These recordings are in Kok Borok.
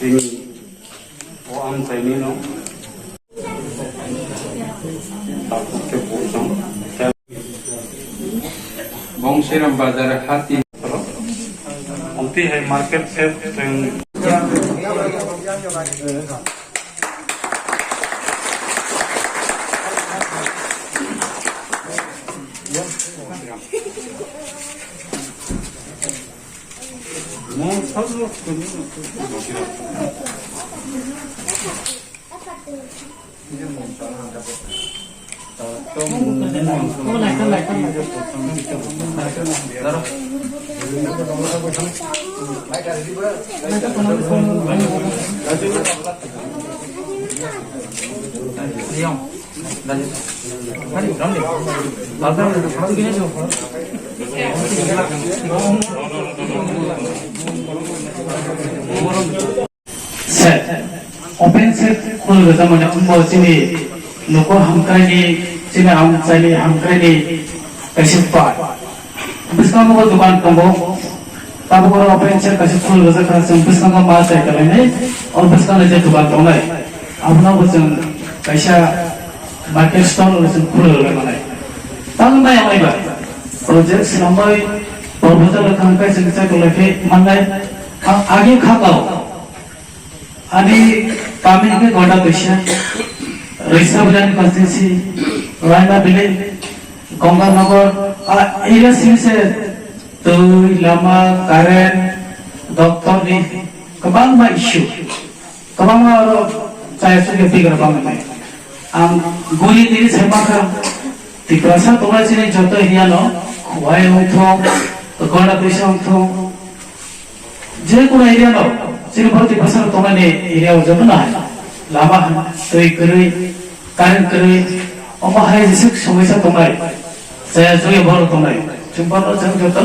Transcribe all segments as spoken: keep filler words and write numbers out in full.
Tini o amchaini no. Tabuk khe bo chwng. Bongsiram bazar hati. Omtwi hai market shed chwng. Shed, open shed khulwi rwjakmani wngbo chini nuko hamkraini, chini amchaini hamkraini kaisa pai. Bwskango bo dokan tongo, tabuk oro open shed kaisa khulwi rwjak kha, chwng bwskango ma chai kalainai, o bwskango je dokan tongnai, abono bo chwng kaisa market stall oro chwng khulwi rwlai manai. Tamo nai amaiba project swnamwi proposal rwkha hwnkhe chwng chai kolai khe mannai, a-, agi kha kao. Ani kami hwnkhe Gonda Kaisa, Rwisa Bazar constituency, Raima Village, Gonganagar, a area simi se twi, lama, current, doctor ni kwbangma issue, kwbangma oro chaya chukya bigra bangmani. Ang guri tini sai mankha, Tiprasa tongnai chini joto area no, Khowai wngthung, Gonda Kaisa wngthung, je kono area no, chini borok Tiprasa rok tongnai ni area o joto no hai, lama hai, twi kwrwi, current kwrwi, omo hai jesuk somoisa tongnai, chaya chukya borok tongnai, chwng bono chwng joto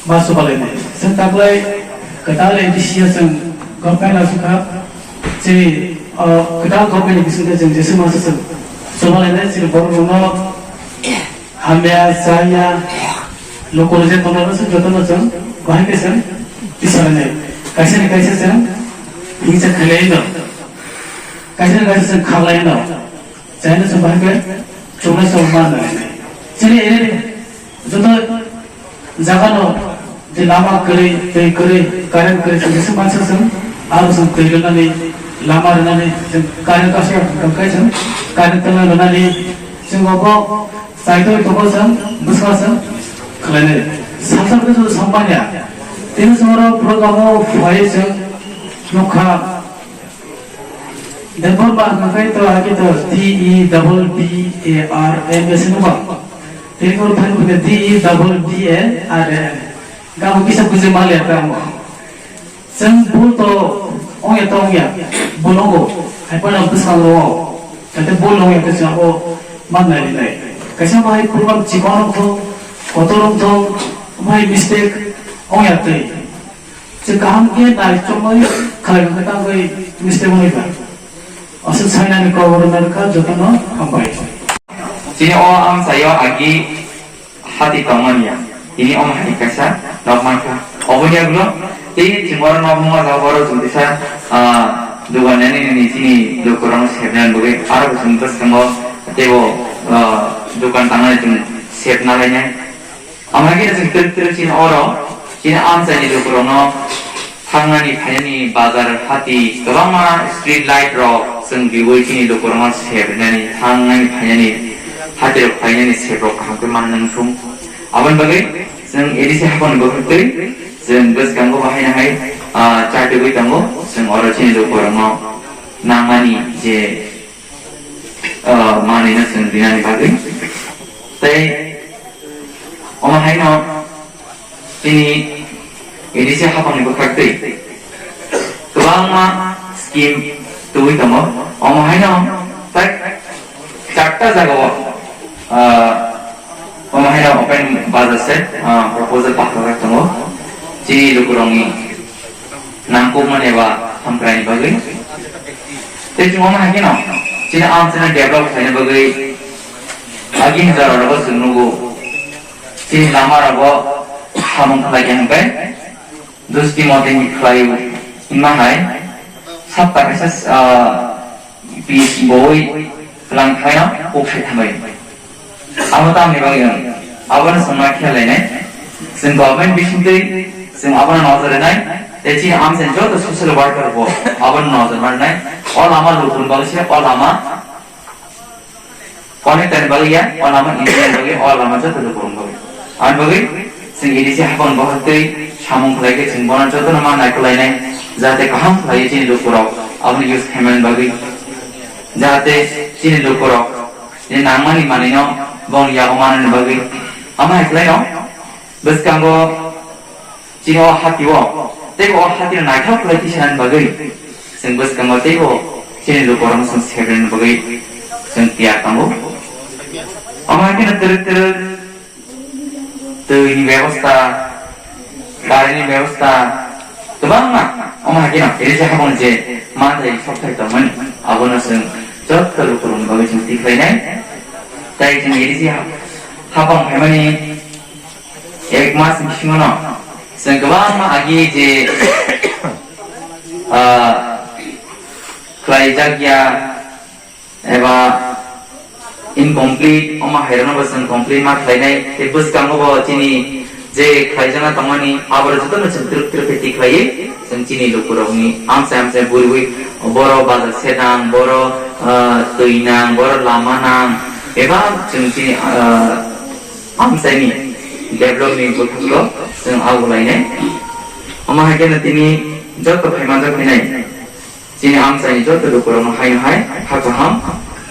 ma chubalainai. Chwng taklai kwtal A D C o chwng government asukha, chini, o, kwtal government ni bisingtwi chwng jesuk masa chwng chubalainai, chini borok rokno hamya, chaya, lukurok je tongnai rok se jotono chwng bahai khe chwng tisalanai. Kaisa ni kaisa chwng hingsa khailai no. Kaisa ni kaisa chwng khaklai no. Chaino chwng bahai khe chungnai chwng ma nai. Chini area ni joto jaga no je lama kwrwi, twi kwrwi, current kwrwi, chwng jesa mansa chwng aro chwng twi rwnani, lama rwnani, chwng current kaisa tongkhe chwng current tongna rwnani, chwng obo Saitoi tongo chwng bwskango chwng khlainai. Salsa khe chwng sampanya. Tini chwng oro program o phai chwng nukha. Debbarma hwnkha khe to age to D E double B A R M S hinwi ba. Tini oro phai nukha D E double B A R M. Gabo kisa bujui maliya tamo. Chwng bul to ongya to ongya, bul ongo, hai phano bwskango o, jate bul ongya khe chwng abo ma nai nai. Kaisa bahai program chikon wngthung, kotor wngthung, bahai mistake ongya twi. Chwng kaham khe nai chongwi khlai khe tangwi mistake wngwi kha. Aswk sainani kok rwna rwkha jotono hambai. Chini o amchaio agi hati tongmani ya. Tini omo hai kaisa nok mankha. Oboni yagulo tei chwng oro nok nungma jaga oro chwng kisa, ah, dogan nani nini chini lukurokno sebnani bagwi aro bo chwng bwskango teibo, ah, dogan tangnai chwng sebna lainai. Omo hai khe chwng twrwk twrwk chini oro chini amchaini lukurokno Thangnani phainani bazar hati kwbangma street light rok chwng riwi chini lukurokno sep rinani thangnani phainani hati rok phainani sep rok kaham khe manna wngsung. Aboni bagwi chwng A D C haphangni bwkhak twi chwng bwskango bo haino hai, ah, chartugwi tongo. Chwng oro chini lukurokno nangmani je ah, manwino chwng rinani bagwi. Tei omo haino chini A D C haphangni bwkhak twi kwbangma scheme tubui tongo. Omo haino tak charta jagao, ah, omo haino open bazar se, ah, proposal pathajak tongo. Chini lukurokni nangkukmani eba hamkraini bagwi. Tei chwng omo hai kheno chini amchaino develop khlaina bagwi agi hinjararogo chwng nugo. Chini lamarogo samung khlai khe hwnkhe dosti moteni khlaio hinma hai. Hapta kaisa, ah, P H E boi tlang khlaino kok sai thambai. Amo tamni bagwi wng? Abono chwng ma khel lainai. Chwng government bisingtwi chwng abono nojor rwnai. Tei chini amchaini joto social worker bo abono nojor ma rwnai. O lama lukuni bagwi se o lama connector ni bagwi ya, o lama engineer ni bagwi, o lama joto lukurokni bagwi. Aboni bagwi chwng A D C hapang bohortwi samung khlai khe chwng bono jotono ma naikolai nai, jahate kaham khlaiwi chini lukurok abono use khaimani bagwi, jahate chini lukurok je nangmani manwino bong yago manani bagwi. Amo hai khlaino bwskango chini o hati o, tei o hati no naithok khlai tisanani bagwi chwng bwskango tei o chini lukurokno chwng sebrani bagwi chwng tiyar tongo. Omo hai kheno twrwk twrwk twi ni bebosta, current ni bebosta, kwbangma omo hai kheno A D C hapang je manthai sokthai tongmani abono chwng joto lukurokni bagwi chwng tikhlainai. Tei chwng A D C ha-, hapang phaimani ek mas bisingo no chwng kwbangma agi je, ah, khlaijak ya eba incomplete, omo hairokno bo chwng complete ma khlainai. Tei bwskango bo chini je khlaijakna tongmani, aborok jotono chwng twrwk twrwk khe tikhlaiwi chwng chini lukurokni amchai amchai buriwi, boro bazar sedang, boro, ah, twi nang, boro lama nang, eba chwng chini, ah, amchaini development ni bwkhaklo chwng ago lainai. Omo hai kheno tini joto phaimanjak phainai. Chini amchaini joto lukurokno haino hai kha kaham.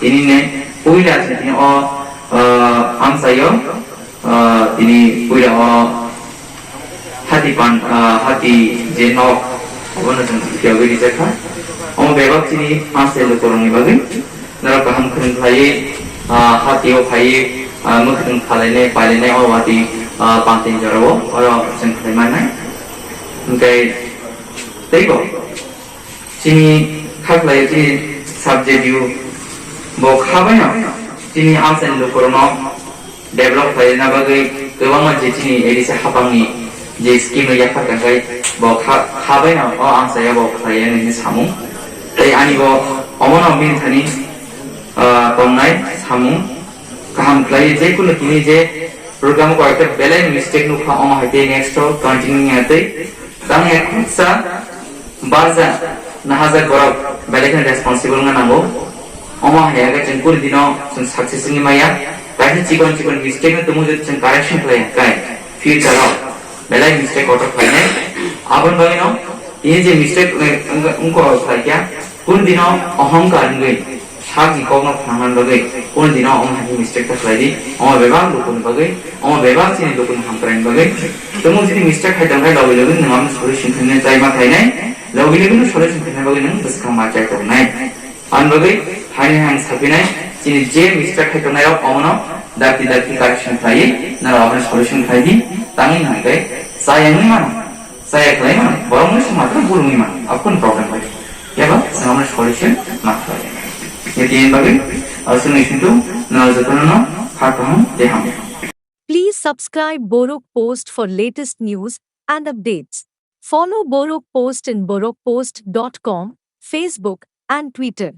Tini ne puila se tini o, ah, amchaio, ah, tini puila o hati pan, ah, hati je nok, abono chwng phiyogwi rijak kha. Omo bebak chini amchai lukurokni bagwi norok kaham khwrwng khlaiwi, ah, hatio phaiwi, ah, mwkhwtwng khalainai, pailainai o watwi, ah, pantini jorao oro chwng khlai mannai. Hwnkhe teibo chini kha khlaio chini subject o bo kha baino chini amchaini lukurokno develop khlaina bagwi kwbangma je chini A D C hapangni je scheme rok yaphar tongkhai bo kha, kha baino o amchaio bo khlaiya nini samung. Tei ani bo omono bini thani, ah, tongnai samung kaham khlaiwi je kunu tini je program o koyekta belai mistake nukha omo hai tei next o continue wngya tei tang ek khoroksa barja na hajar borok belai kheno responsible wngna nango. Omo hai khe chwng kuri dino chwng success wngwi maya. Kaisa chikon chikon mistake no tongmung jodi chwng correction khlai khe future o belai mistake kotor khlainai. Aboni bagwino tini je mistake wng-, wng-, wngkha khlaikha, kunu dino ohongkar wngwi sakni kokno phnangna bagwi, kunu dino omo hai mistake ta khlai di, omo bebak lukuni bagwi, omo bebak chini lukuni hamkraini bagwi. Tongmung jodi mistake hai tongkhe logi logi nwng omo solution khainai chai ma khlainai, logi logi no solution khaina bagwi nwng bwskang ma chai tongnai. Ani bagwi haini ang sapinai, chini je mistake khai tongnai rok omono dakti dakti correction khlaiwi, norok abono solution khlai di, tangwi hwnkhe chaya wngwi mano, chaya khlai mano, borok wngwi se matwrwng bul wngwi mano, abo kunu problem bai. Yaba chwng abono solution ma khlai. Ye tini bagwi, ah, chwngni sintu, norok jotono no kha kaham tei hamya. Please subscribe Borok Post for latest news and updates. Follow Borok Post in borok post dot com, Facebook, and Twitter.